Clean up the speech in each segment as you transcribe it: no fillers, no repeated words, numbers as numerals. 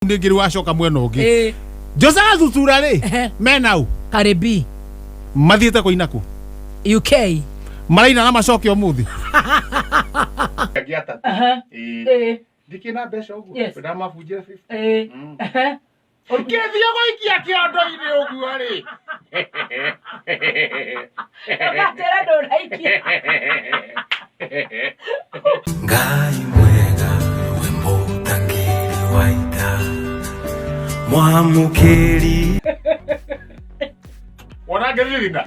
Rĩngĩ rĩu wacoka mwena ũngĩ. Jose Gatutura rĩ, menau Karibi. Mathiĩte kũina kũ? UK. Maraina na macoke ũmũthĩ. Angĩ atatũ. Ĩĩ. Ndikĩna mbeca ũguo. Ndamabunjĩra 50. Ngĩthiĩ gũikia kĩondo-inĩ ũguo rĩ. Ũgatĩra ndũraikia. Ngai mwega we mũtangĩri wa ita mwamũkĩri. Wona ngĩthithina.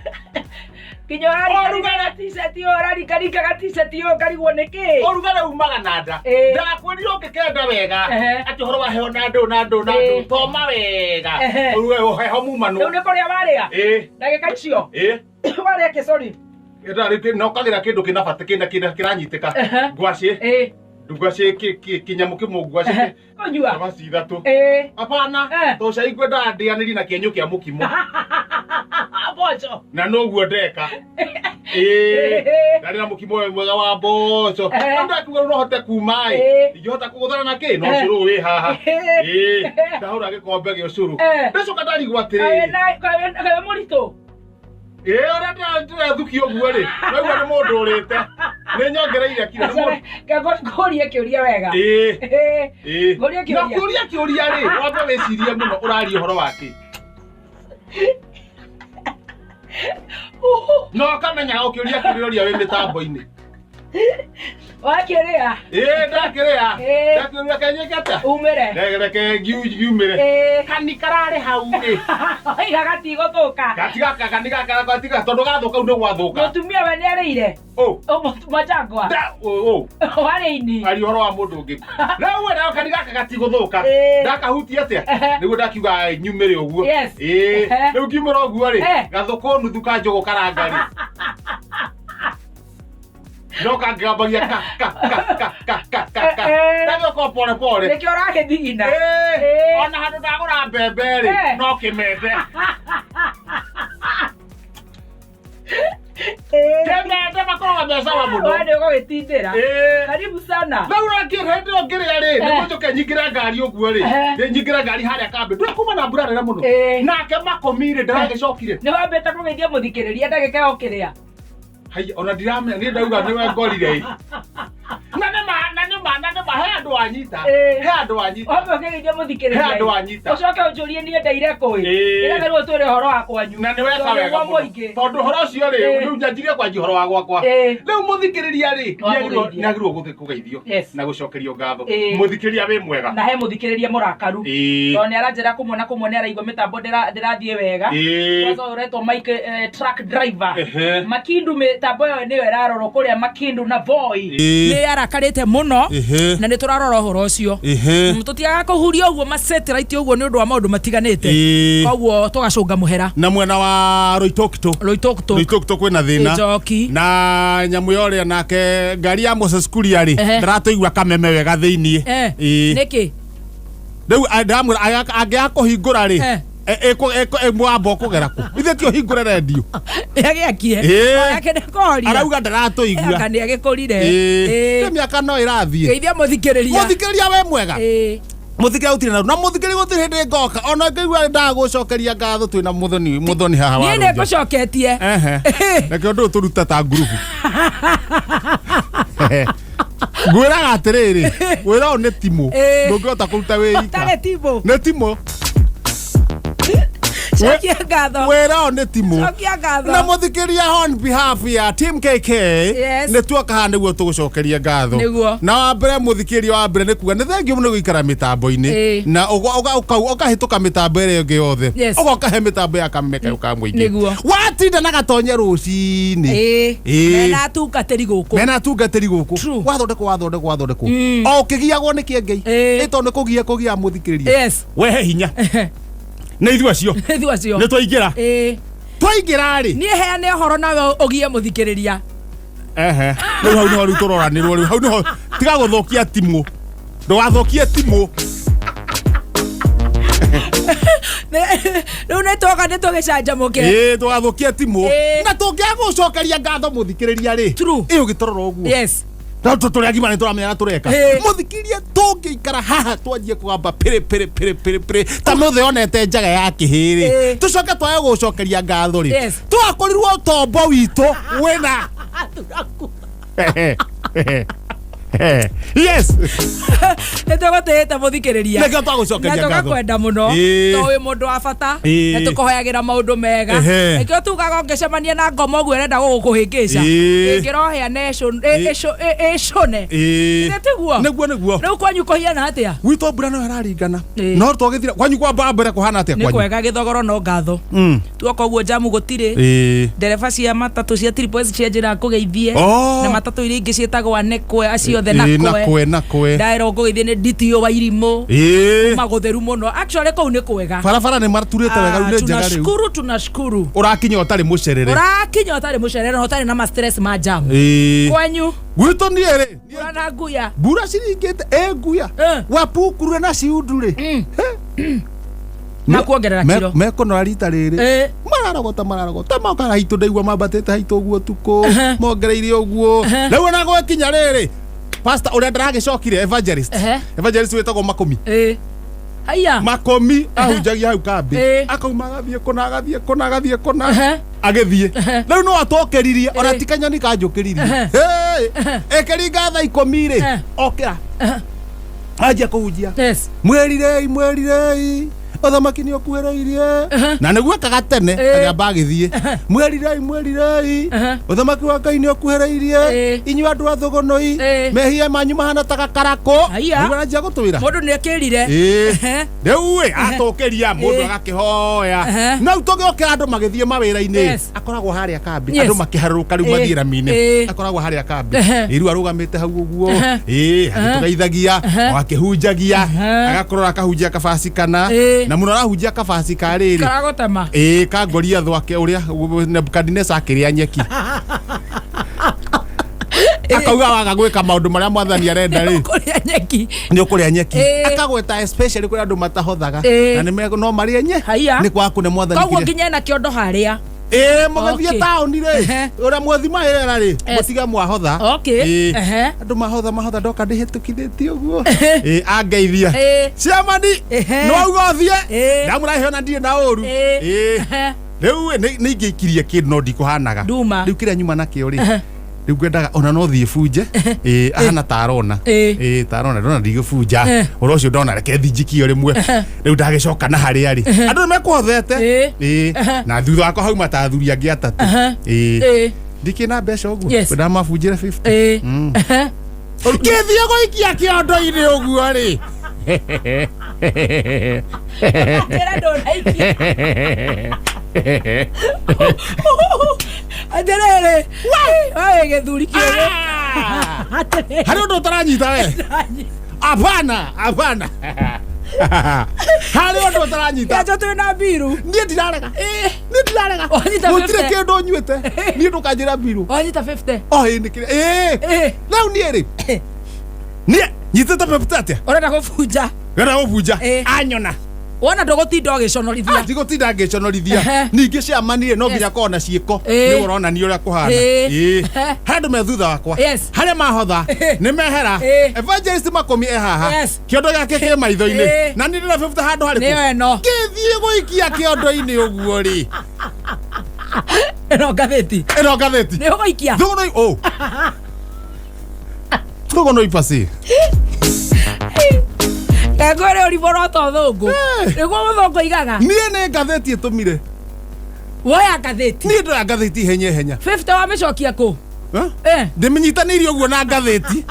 Kinya ũrarikaringa t-shirt ĩyo, ũrarikaringaga t-shirt ĩyo ũkarigwo nĩ kĩ. Ũrugarĩ umaga na nda. Ndakwĩrire ũngĩkenda wega atĩ ũhoro wa heho na ndũ na ndũ na ndũ thoma wega. Ũrugarĩ heho mumanwo. Rĩu nĩ kũrĩa warĩa. Ĩĩ. Ndagĩka icio. Ĩĩ. Warĩa kĩ, sorry? Na ũkagĩra kĩndũ kĩna bata kĩna kĩna kĩranyitĩka. Ngwacĩ. Ngwacĩ kĩnyamũ kĩmwe ngwacĩ. Kũnyua. Cabaci ithatũ. Hapana. To cai ngwendaga ndĩanĩrie na kĩenyũ kĩa mũkimo. Mboco. Na noguo ndeka. Ĩĩ. Ndarĩ na mũkimo ũyũ mwega wa mboco. No ndakiuga rĩu no hote kuma ĩ. Ingĩhota kũgũthana na kĩ? No ũcũrũ wĩ haha. Ĩĩ. Ndahũra gĩkombe gĩa ũcũrũ. Ndacoka ndarigwo atĩrĩrĩ. Kaĩ mũritũ. Ĩĩ, ũrĩa ndĩrathukio ũguo rĩ, naigua nĩ mũndũ ũrĩte. Nĩ nyongereire kiro. Nĩ mũndũ- Ngũrie kĩũria wega. Ĩĩ. Ĩĩ. Ngũrie Na kĩũria. kũria kĩũria rĩ, wambe wĩcirie mũno ũraria ũhoro wa kĩ. Na ũkamenya o kĩũria kĩũria ũria wĩ mĩtambo-inĩ. Wakĩrĩa. Ĩĩ, ndakĩrĩa. Ĩĩ. Ndakĩũria kenyĩke atĩa? Umĩre. Reke ngiumĩre. Kani kararĩ hau rĩ. Oiga gatigũthũka. Gatiga kani gaka gatiga tondũ gathũka u nĩ gwathũka. Mũtumia we nĩ arĩire. Ũ. Majangwa. Da, ũ. Warĩ ini. Ari ũhoro wa mũndũ ũngĩ. Rĩu we nayo kani gaka gatigũthũka. Ndakahutia atĩa? Nĩguo ndakiuga nyumĩre ũguo. Ĩĩ. Rĩu ngiumĩra ũguo rĩ, gathũkũ nuthu ka njũgũ karanga rĩ. No kangĩgambagia ka ka ka ka ka ka ka ka. Ndagĩũka pole pole. Nĩkĩo ũragĩthigina. Ĩĩ. Ona handũ ndagũra mbembe rĩ, no kĩmende. Kĩmende makoragwo me sawa mũno. Wewe nĩ ũgũgĩtindĩra. Ĩĩ. Karibu sana. Rĩu ũrakĩra hĩndĩ ĩyo ngĩrĩa rĩ, nĩguo njũke nyingĩre ngari ũguo rĩ, nĩ nyingĩre ngari harĩa kambĩ. Ndũĩ kuma na mbura nene mũno. Nake makũmi rĩ, ndĩragĩcokire. Nĩ wambĩte kũgeithia mũthikĩrĩria ndagĩka ĩyo ũkĩrĩa. Haiya, ona ndiramenya, niĩ ndauga nĩwe ngorire ĩ. Na nĩ ma, na nĩ ma, na nĩ ma, he andũ anyita. He andũ anyita. Wambe ũkĩgeithia mũthikĩrĩria. He andũ anyita. Ũcoke ũnjũrie niĩ ndeire kũ ĩ. Nĩgetha rĩu ũtwĩre ũhoro wa kwanyu. Na nĩ weka Tondũ wega nĩguo mũno. mũingĩ. Tondũ ũhoro ũcio rĩ, rĩu njanjirie kwanjia ũhoro wa gwakwa. Rĩu mũthikĩrĩria rĩ, Nĩwamũgeithia. nĩagĩrĩirwo gũthĩ kũgeithio na gũcokerio ngatho. Mũthikĩrĩria wĩ mwega. Na he mũthikĩrĩria mũrakaru. Tondũ nĩ aranjĩra kũmwe na kũmwe nĩ araigua mĩtambo ndĩrathiĩ wega. Kwanza ũyũ ũretwo Mike truck driver. Makindu mĩtambo ĩyo nĩyo ĩrarorwo kũrĩa Makindu na Voi. Nĩ arakarĩte mũno na nĩ tũrarora ũhoro ũcio. Tũtiagaga kũhuria ũguo ma satellite ũguo nĩ ũndũ wa maũndũ matiganĩte. Koguo tũgacũnga mũhera. Na mwena wa Roitokito. Roitokito. Roitokito kwĩna thĩna. Njoki. Na nyamũ ya ũrĩa nake ngari ya Moses Kuria rĩ, ndĩratũigua kameme wega thĩiniĩ. Nĩkĩ? Rĩu ndamwĩra angĩaga kũhingũra rĩ, mwamba ũkũgera kũ? Ithe ti ũhingũre rendio. Nĩagĩakie. Onake nĩ koria. Arauga ndaratũigua. Anga nĩagĩkũrire. Nĩ mĩaka no ĩrathiĩ. Geithia mũthikĩrĩria. Mũthikĩrĩria wĩ mwega. Mũthikĩrĩria gũtirĩ na mũthikĩrĩria gũtirĩ hĩndĩ ngoka ona ngĩigua ndagũcokeria ngatho twĩna mũthoni mũthoni haha wa Niĩ nĩ ngũcoketie. Ehe. Reke ũndũ ũyũ tũruta ta ngurubu. Ngwĩraga atĩrĩrĩ, wĩra ũyũ nĩ timũ. Ndũngĩhota kũruta wĩ ika. Ũtarĩ timũ. Nĩ timũ. Cokia ngatho. Wĩra ũyũ nĩ timũ. Cokia ngatho. Na mũthikĩria on behalf ya Team KK nĩ tuoka haha nĩguo tũgũcokerie ngatho. Nĩguo. Na wa mbere mũthikĩria wa mbere nĩ kuga nĩ thengiũ mũno gũikara mĩtambo-inĩ na ũkahĩtũka mĩtambo ĩrĩa ĩngĩ yothe. Ũgoka he mĩtambo ya kameme kayũ ka mũingĩ. Nĩguo. Watinda na gatonye rũcinĩ. Mena atungatĩri gũkũ. Mena atungatĩri gũkũ. Wathondekwo wathondekwo wathondekwo. O ũkĩgiagwo nĩ kĩengei. Ĩ tondũ nĩ kũgia kũgia mũthikĩrĩria. Wehe hinya. Nĩ ithuĩ acio. Nĩ ithuĩ acio. Nĩ twaingĩra. Twaingĩra rĩ. Niĩ heane ũhoro nawe ũgie mũthikĩrĩria. Ehe. Rĩu hau nĩho rĩu tũroranĩrwo rĩu hau nĩho tiga gũthũkia timũ. Ndũgathũkie timũ. Rĩu nĩ twoka nĩ tũgĩcanjamũke. Ĩĩ ndũgathũkie timũ. Na tũngĩaga gũcokeria ngatho mũthikĩrĩria rĩ. True. Ĩ ũgĩtũrora ũguo. No tũrĩ agima nĩ tũramenya na tũreka. Ĩĩ. Mũthikirie tũngĩikara haha twanjie kũgamba pĩrĩ pĩrĩ pĩrĩ pĩrĩ pĩrĩ ta mũthĩ onete njaga ya kĩhĩrĩ. Ĩĩ. Tũcoke twage gũcokeria ngatho rĩ. Yes. Twakorirwo tombo witũ wĩna Turaku. Yes. Nä tå gå tä te må thikä rä ria Nĩkĩo twagũcokeria na ngatho. tũgakwenda mũno Ĩĩ. to wĩ mũndũ wa bata Ĩĩ. na tũkũhoyagĩra maũndũ mega Ehe. nĩkĩo tugaga ũngĩcemania na ngoma ũguo ĩrenda gũgũkũhĩngĩca Ĩĩ. ĩngĩrohĩa na Ĩĩ. ĩcũne Ĩĩ. Githĩ tiguo? Nĩguo nĩguo. Rĩu kwanyu kũhiana atĩa? Gwitũ mbura no ĩraringana. Ĩĩ. No twagĩthira kwanyu kwa mbere kũhana atĩa Nĩ kwanyu? kwega gĩthogoro no ngatho. Tuoka ũguo njamu gũtirĩ. Ĩĩ. Ndereba cia matatũ cia Triple S cia njĩra ngũgeithie. Oh. Na matatũ iria ingĩ ciĩtagwo anekwe acio othe Ĩĩ, nakwe. nakwe nakwe. Ndaĩrwo ngũgeithie nĩ DTO wa irimũ. Ĩĩ. Magũtheru mũno. Actually kũu nĩ kwega. Barabara nĩ maturĩte wega rĩu Ah, nĩ njega rĩu. tunashukuru tunashukuru. Ũrakinya ũtarĩ mũcerere. Ũrakinya ũtarĩ mũcerere na ũtarĩ na ma stress ma jam. Ĩĩ. Kwanyu Gwitũ niĩ rĩ. mbura na nguya. Mbura ciringĩte ĩ nguya. Eh. Wapukurure na ciundu rĩ. Makuongerera kiro. Mekũnora rita rĩrĩ. Ĩĩ. Mararogota mararogota moka haitũ ndaigua mambatĩte haitũ ũguo tukũ mongereire ũguo rĩu ona gwakinya rĩrĩ pastor ũrĩa ndaragĩcokire evangelist Ehe. evangelist wĩtagwo Makũmi. Ĩĩ. Haiya. Makomi ahunjagia hau kambĩ. Ĩĩ. Akauma agathiĩ kũna agathiĩ kũna agathiĩ kũna Ehe. agĩthiĩ rĩu no atokĩririe ona Ĩĩ. ti kanyoni kanjũkĩririe. Ehe. Hey! Ĩkĩringa thaa ikũmi rĩ Ehe. okĩra anjia kũhunjia. Yes. Mwĩrirei mwĩrirei ũthamaki nĩ ũkuhĩrĩirie na nĩguo ekaga tene. Ĩĩ. Agĩamba agĩthiĩ mwĩrirei mwĩrirei Ehe. ũthamaki wa Ngai nĩ ũkuhĩrĩirie Ĩĩ. inyuĩ andũ a thũgũnũi Ĩĩ. mehia manyu mahana ta gakarakũ. Haiya. Nĩguo aranjia gũtwĩra. Mũndũ nĩ akĩrire. Ĩĩ. Ehe. Rĩu ĩ atũkĩria mũndũ Ĩĩ. agakĩhoya Ehe. na rĩu tũgĩokĩra andũ magĩthiĩ mawĩra-inĩ. Yes. Akoragwo harĩa kambĩ. Yes. Andũ makĩharũrũka rĩu Ĩĩ. mathiĩ rami-inĩ. Ĩĩ. Akoragwo harĩa kambĩ. Ehe. Ĩ rĩu arũgamĩte hau ũguo. Ehe. Ĩ agĩtũgeithagia Ehe. o akĩhunjagia. Ehe. Agakorora akahunjia kabaci kana Ĩĩ. na mũno arahunjia kabaci ka rĩrĩ. Karagũtema. Ĩ ka Goliath ake ũrĩa Nebukadneza akĩrĩa nyeki akauga waga gwĩka maũndũ marĩa mwathani arenda rĩ Kũrĩa nyeki. nä å kå rä a nyeki. Ĩĩ. Akagweta especially kå rä andå matahothaga Ĩĩ. na nĩ no marĩe nye Haiya. nä kwaga kå ne mwathani Koguo kĩrĩa- nginya ena kĩondo harĩa. Ĩĩ mũgĩthiĩ Okay. taũni rĩ Ehe. ũrĩa mwathima wĩra rĩ Yes. mũtige mwahotha. Okay. Ĩĩ. Ehe. Andũ mahotha mahotha ndoka ndĩhĩtũkithĩtie ũguo. Ĩĩ angeithia. Ĩĩ. Ciamani Ehe. nĩ wauga ũthiĩ Ĩĩ. ndamũrahe ona ndirĩ na ũru. Ĩĩ. Ĩĩ. Ehe. Rĩu ĩ, nĩ ingĩikirie kĩndũ no ndikũhanaga. Nduma. Rĩu kĩrĩa nyuma nakĩo rĩ rĩu ngwendaga ona no thiĩ bunje. Ĩĩ ahana ta arona. Ĩĩ. Ĩĩ ta arona ndona ndigĩbunja. Eh. Ũhoro ũcio ndona reke thinjikio rĩmwe rĩu ndagĩcoka na harĩa rĩ andũ nĩ mekũhothete. Ĩĩ. Ĩĩ na thutha wakwa hauma ta athuri angĩ atatũ. Ehe. Ĩĩ Ĩĩ. ndikĩna mbeca ũguo. Yes. Ndamabunjĩre 50. Ĩĩ. Ehe. Ngĩthiĩ gũikia kĩondo-inĩ ũguo rĩ. Njĩra ndũnaikia. Atĩrĩrĩ. Wewe gĩthuri kĩũgĩ. Atĩrĩrĩ. Harĩ ũndũ ũtaranyita we. Hapana hapana harĩ ũndũ ũtaranyita. Kĩanjo twĩ na mbiru. Niĩ ndirarega. Niĩ ndirarega. Wanyita gũtirĩ 50. kĩndũ nyuĩte niĩ ndũkanjĩra mbiru. Wanyita 50. O ĩ nĩ kĩrĩa ĩĩ. Ĩĩ. Rĩu niĩ rĩ niĩ nyitĩte pepte atĩa. Ũrenda gũbunja. Ngenda gũbunja. Ĩĩ. Anyona. Wona ndũgũtinda ũgĩconorithia. Ndigũtinda ngĩconorithia. Ehe. Ningĩ ciamanire no Yes. nginya korwo na ciĩko Ĩĩ. nĩ ũronania ũrĩa kũhana. Ĩĩ. Ĩĩ. Ehe. Harĩa andũ me thutha wakwa. Yes. Harĩa mahotha Ĩĩ. nĩ mehera. Ĩĩ. Evangelist Makũmi e haha. Yes. Kĩondo gĩake kĩ maitho-inĩ. Ĩĩ. Na niĩ ndĩna 50 handũ harĩkũ. Nĩyo ĩno. Ngĩthiĩ gũikia kĩondo-inĩ ũguo rĩ. Ĩno ngathĩti. Ĩno ngathĩti. Nĩ ũgũikia. Thũgũnoi ũ. Thũgũnoi pasi. Ngwĩre ũrimũ ũrota ũthũngũ. Ĩĩ. Nĩguo mũthũngũ aigaga. Niĩ nĩ ngathĩti ĩtũmire. Woya ngathĩti. Niĩ ndoya ngathĩti ihenya ihenya. 50 wamĩcokia kũ? Eh? Eh. Ndĩmĩnyitanĩirie ũguo na ngathĩti.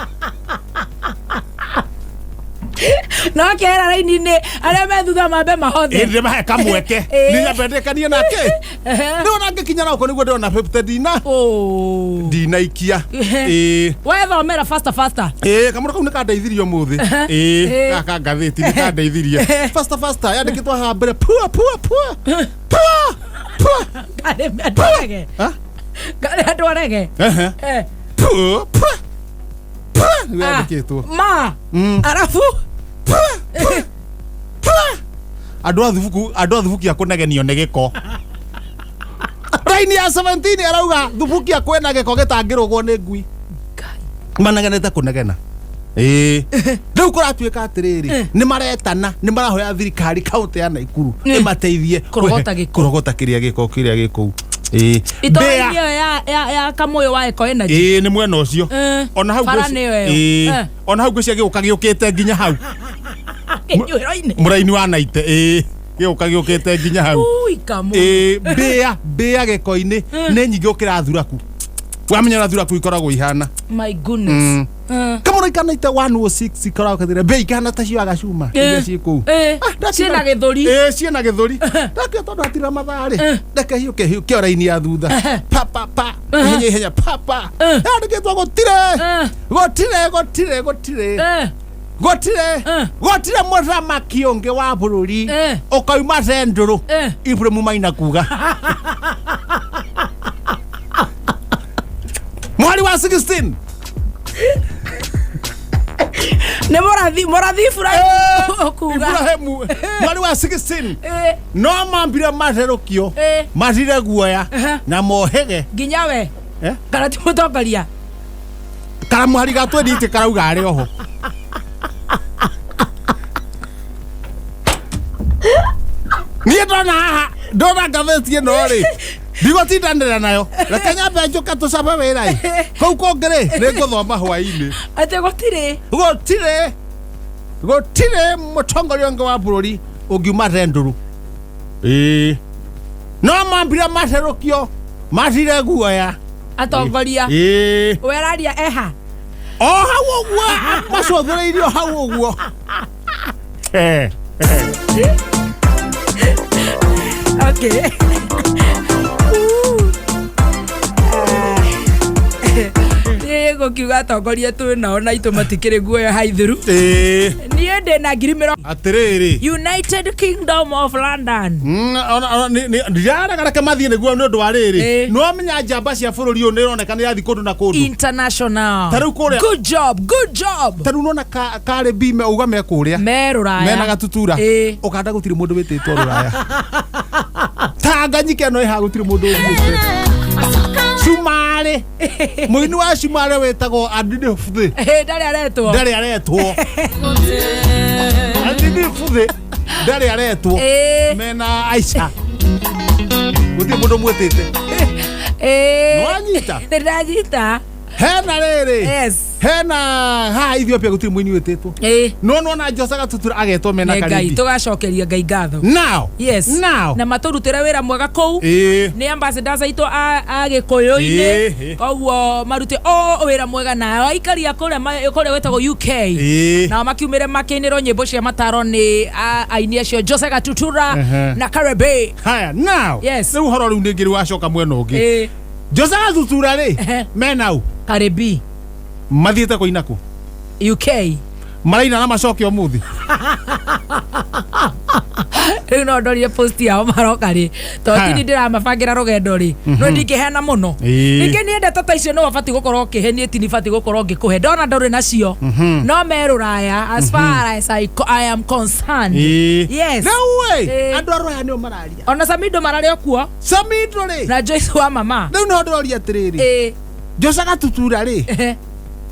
No kĩera raini-inĩ arĩa me thutha mambe mahothe. Ĩ ndĩmahe kamweke. Ĩĩ. Nĩ nyambe ndĩkanie nake. Ehe. Rĩu ona ngĩkinya nako nĩguo ndĩrona 50 ndina. Oh. Ndinaikia. Ehe. Ĩĩ. Wethomera faster faster. Ĩĩ kamũndũ kau nĩ kandeithirie ũmũthĩ. Ĩĩ Ĩĩ. gaka ngathĩti nĩ kandeithirie. Faster faster yandĩkĩtwo haha mbere pua pua pua. Pua pua. Ngarĩ andũ arege. Ha? Ngarĩ andũ arege. Ehe. Eh. Pua pua. Pua nĩguo Ah. yandĩkĩtwo. Ma. Arabu. Pua pua. Pua. Andũ a thubuku andũ a thubukia kũnegenio nĩ gĩko. Raini ya 17 arauga thubukia kwĩna gĩko gĩtangĩrũgwo nĩ ngui. Ngai. Manegenete kũnegena. Ĩĩ, rĩu kũratuĩka atĩrĩrĩ, nĩ maretana, nĩ marahoya thirikari kaũntĩ ya Naikuru ĩmateithie Kũrogota gĩko. Kũrogota kĩrĩa gĩko kĩrĩa gĩ kũu. Ĩĩ. Itũra-inĩ Mbĩa. ĩyo ya Kamũyũ wa Eco Energy. Ĩĩ, nĩ mwena ũcio. Ona hau Bara nĩyo ĩyo. Ĩĩ. Ona hau ngwĩciria gĩũka gĩũkĩte nginya hau. Kĩnyuĩro-inĩ. Mũraini wa Naite. Ĩĩ, gĩũka gĩũkĩte nginya hau. Ui, Kamũyũ. Ĩĩ, mbĩa gĩko-inĩ nĩ nyingĩ gũkĩra thuraku. Wamenya ũrĩa thuraku ikoragwo ihana. My goodness. Kamũra ikanaite 106 ikoragwo kathire mbĩa ikahana ta cioyaga cuma iria ciĩ kũu. Eh. Ciĩna gĩthũri. Ĩĩ, ciĩna gĩthũri. Ndakĩo tondũ hatirĩ mathaa rĩ, reke hiũke hiũke o raini ya thutha, pa pa pa, ihenya ihenya, pa pa. Yandĩkĩtwo gũtirĩ, gũtirĩ, gũtirĩ, gũtirĩ, gũtirĩ, gũtirĩ mũthamaki ũngĩ wa bũrũri ũkauma Central. Ibrahim Maina kuga mwari wa 16. Nĩ mũrathi Ibrahim ũkuga. Ibrahimu mwari wa 16. No mambire matherũkio, mathire guoya na mohĩge. Nginya we. Eh? Kana ti mũtongoria? Karamũhari ga 20 karauga arĩ oho. Niĩ ndona haha, ndona ngathĩti ĩno rĩ, ndigũtindanĩra nayo, reke nyambe njũke tũcabe wĩra ĩ kũu kũngĩ rĩ, nĩ ngũthoma hwaĩ-inĩ. Atĩ gũtirĩ. Gũtirĩ mũtongoria ũngĩ wa bũrũri ũngiuma Thendũrũ. Ĩĩ, no mambire matherũkio, mathire guoya. Atongoria. Ĩĩ. We araria eha? O hau ũguo macũthĩrĩirio hau ũguo. Okay. Niĩ gũkiuga atongoria twĩ nao na itũ matikĩrĩ guoya haithuru. Ĩĩ. Niĩ ndĩ na 20,000. Atĩrĩrĩ. United Kingdom of London. Ndirarega, reke mathiĩ nĩguo nĩ ũndũ wa rĩrĩ, Ĩĩ. nĩ wamenya njamba cia bũrũri ũyũ nĩ ĩroneka nĩ irathiĩ kũndũ na kũndũ. International. Ta rĩu kũrĩa- Good job, good job. Ta rĩu nona karĩ bime uga me kũrĩa Me rũraya. mena Gatutura. Ĩĩ. Ũganda gũtirĩ mũndũ wĩtĩtwo rũraya. Tanganyika ĩno ĩhaha gũtirĩ mũndũ ũthiĩte. Cumarĩ, mũini wa Cumarĩ wĩtagwo Adini Futhi. Ĩĩ, ndarĩ aretwo. Ndarĩ aretwo. Adini Futhi ndarĩ aretwo. Ĩĩ. Mena Aisha gũtirĩ mũndũ mwĩtĩte. Ĩĩ. Nĩwanyita? Nĩndanyita. Hena rĩrĩ, Yes. hena haha Ethiopia gũtirĩ mũini wĩtĩtwo. Ĩĩ. No nona Jose Gatutura agetwo mena Nĩ Ngai Karibi. tũgacokeria Ngai ngatho. Now. Yes. Now. Na matũrutĩre wĩra mwega kũu. Ĩĩ. Nĩ ambassadors aitũ a gĩkũyũ-inĩ. Ĩĩ. Koguo marute o wĩra mwega nao aikari a kũrĩa kũrĩa gwĩtagwo UK. Ĩĩ. Nao makiumĩre makĩinĩrwo nyĩmbo cia mataro nĩ aini acio Jose Gatutura na Karebe. Haya, now. Yes. Rĩu ũhoro rĩu nĩngĩ rĩu wacoka mwena ũngĩ. Ĩĩ. Jose Gatutura rĩ, menau? Karebe. Mathiĩte kũina kũ? UK. Maraina na macoke ũmũthĩ. Rĩu no ndorire post yao maroka rĩ, tondũ Haya. tini ndĩramabangĩra rũgendo rĩ, no ndingĩheana mũno. Ningĩ niĩ ndeto ta icio no wabatiĩ gũkorwo ũkĩhe, niĩ tinibatiĩ gũkorwo ngĩkũhe ndona ndũrĩ nacio, no me rũraya as far as I am concerned. Ĩĩ. Yes. Rĩu ĩ, Ĩĩ. andũ a rũraya nĩo mararia. Ona Samido mararĩ o kuo. Samido rĩ, na Joyce wa mama. Rĩu no ndĩroria atĩrĩrĩ, Ĩĩ. Jose Gatutura rĩ,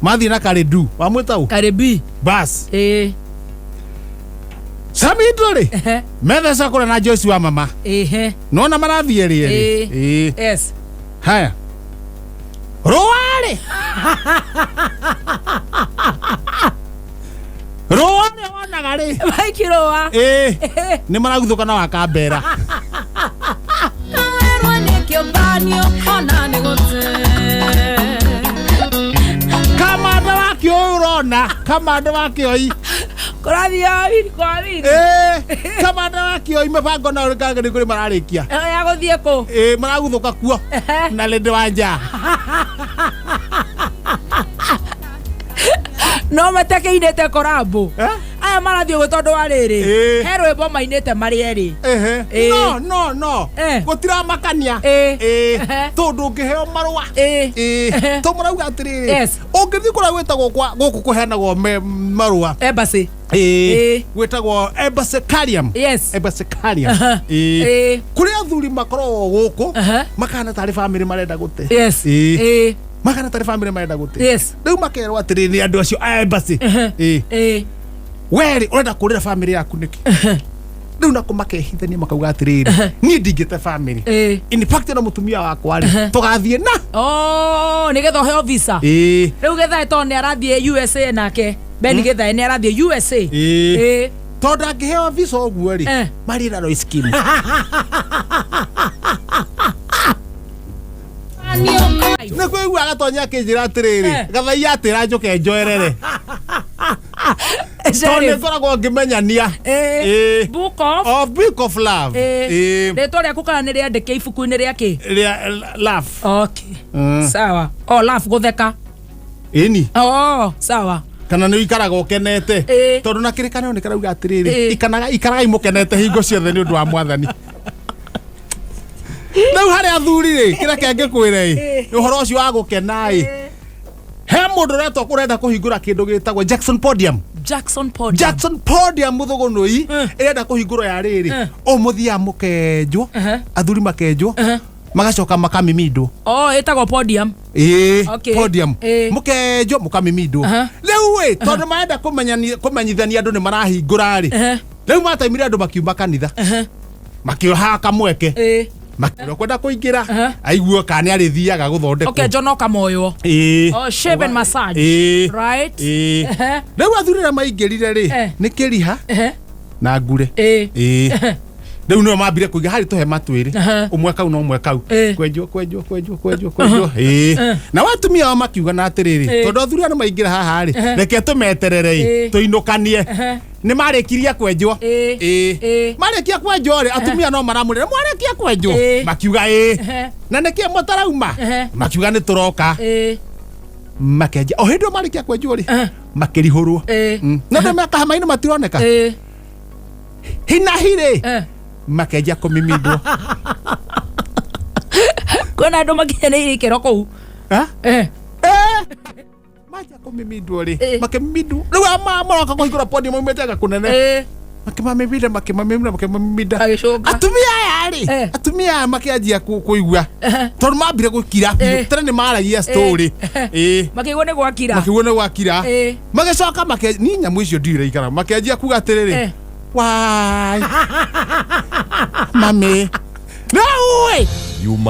mathiĩ na Karidu wamwĩta ũ? Karibi. Bas. Ĩĩ. Samido rĩ, metheca kũrĩa na Joyce wa mama. Ĩhĩ. Nona marathiĩ erĩ erĩ. Ĩĩ. Ĩĩ. Yes. Haya, rũa rĩ, rũa rĩ wonaga rĩ, Mike Rũa. Ĩĩ, nĩ maraguthũka na wakambera. Kamanda wa kĩoi ũrona, kamanda wa kĩoi. Kũrathiĩ o kwa wiri. Ĩĩ, kamanda wa kĩoi mĩbango nayo nĩ kũrĩ mararĩkia. Ya gũthiĩ kũ? Ĩĩ, maraguthũka kuo na Lady Wanja. No matakĩinĩte korambo. Aya marathiĩ ũguo tondũ wa rĩrĩ, Ĩĩ. he rwĩmbo mainĩte marĩ erĩ. Ehe. Ĩĩ. No, no, no. Gũtiramakania. Ĩĩ. Ĩĩ. Tondũ ũngĩheo marũa. Ĩĩ. Ĩĩ. Tondũ marauga atĩrĩrĩ, Yes. ũngĩthiĩ kũrĩa gwĩtagwo kwa gũkũ kũheanagwo marũa. Embassy. Ĩĩ. Ĩĩ. Gwĩtagwo Embassy Kariam. Yes. Embassy Kariam. Aha. Ĩĩ. Ĩĩ. Kũrĩa athuri makoragwo gũkũ, makahana tarĩ bamĩrĩ marenda gũte. Yes. Ĩĩ. Ĩĩ. Makana tarĩ bamĩrĩ marenda gũte. Yes. Rĩu makerwo atĩrĩrĩ nĩ andũ acio a embassy. Ĩĩ. Werĩ ũrenda kũrĩra bamĩrĩ yaku nĩkĩ? Rĩu nako makehithania makauga atĩrĩrĩ, niĩ ndingĩte bamĩrĩ. In fact na mũtumia wakwa rĩ, tũgathiĩ na. Oh, nĩgetha ũheo visa. Ĩĩ. Rĩu Gĩthae tondũ nĩ arathiĩ USA nake. Ben Gĩthae nĩ arathiĩ USA. Ĩĩ. Tondũ angĩheo visa ũguo rĩ, marĩ na Royce Kim. Nĩ kwĩgua agatonya akĩnjĩra atĩrĩrĩ, gathai atĩra njũke njoerere. Tondũ nĩ Sheriff. ngoragwo ngĩmenyania. Ĩĩ. Book of Of book of love. Ĩĩ. Rĩtwa rĩaku kana nĩ rĩandĩke ibuku-inĩ rĩa kĩ? Rĩa love. Okay. Sawa. Oh, laugh gũtheka. Ĩni. Oh, sawa. Kana nĩ ũikaraga ũkenete. Tondũ na kĩrĩkanĩro nĩ karauga atĩrĩrĩ, ikaragai mũkenete hingo ciothe nĩ ũndũ wa mwathani. Rĩu harĩ athuri rĩ, kĩrĩa kĩngĩkwĩra ĩ, ũhoro ũcio wa gũkena ĩ, he mũndũ ũretwo ũrenda kũhingũra kĩndũ gĩtagwo Jackson Podium. Jackson Podium. Jackson Podium mũthũgũnũi ĩrenda kũhingũrwo ya rĩrĩ, o mũthiaga mũkenjwo, athuri makenjwo, magacoka makamimindwo. Oh, ĩtagwo podium. Ĩĩ, Okay. podium. Mũkenjwo mũkamimindwo. Rĩu ĩ, tondũ marenda kũmenyithania andũ nĩ marahingũra rĩ, rĩu mataimire andũ makiuma kanitha, makĩohaga kamweke, makĩũria kwenda kũingĩra, aigue kana nĩ arĩthiaga gũthondekwo. Ũkenjwo na ũkamoywo. Ĩĩ. Oh, shave and massage. Ĩĩ. Right? Ĩĩ. Rĩu athuri arĩa maingĩrire rĩ, nĩ kĩriha na ngure. Ĩĩ. Rĩu nĩo mambire kũiga harĩ tũhema twĩrĩ, ũmwe kau na ũmwe kau, kwenjwo kwenjwo kwenjwo kwenjwo kwenjwo. Ĩĩ. Na watumia ao makiuga na atĩrĩrĩ, tondũ athuri aya nĩ maingĩra haha rĩ, reke tũmeterere ĩ, tũinũkanie. Nĩ marĩkirie kwenjwo. Ĩĩ. Marĩkia kwenjwo rĩ, atumia no maramũrĩra, mwarĩkia kwenjwo? Makiuga ĩĩ. Na nĩkĩ mũtarauma? Makiuga nĩ tũroka. Makenja o hĩndĩ ĩyo marĩkia kwenjwo rĩ, makĩrihũrwo. Na andũ me kahama-inĩ matironeka. Hinahi rĩ, makenja kũmimindwo. Kwĩna andũ makinyanĩirie ikĩro kũu. Manjia kũmimindwo rĩ, makĩmimindwo. Rĩu aya maroka kũhingũra podium maumĩte anga kũnene. Makĩmamiminda, makĩmamiminda, makĩmamiminda. Magĩcũnga. Atumia aya rĩ, atumia aya makĩanjia kũigua. Tondũ mambire gũkira biũ. Tene nĩ maragia story. Ĩĩ. Makĩigua nĩ gwakira. Makĩigua nĩ gwakira. Magĩcoka ni nyamũ icio ndiũĩ iraikara. Makĩanjia kuga atĩrĩrĩ, wai mami. Rĩu ĩ.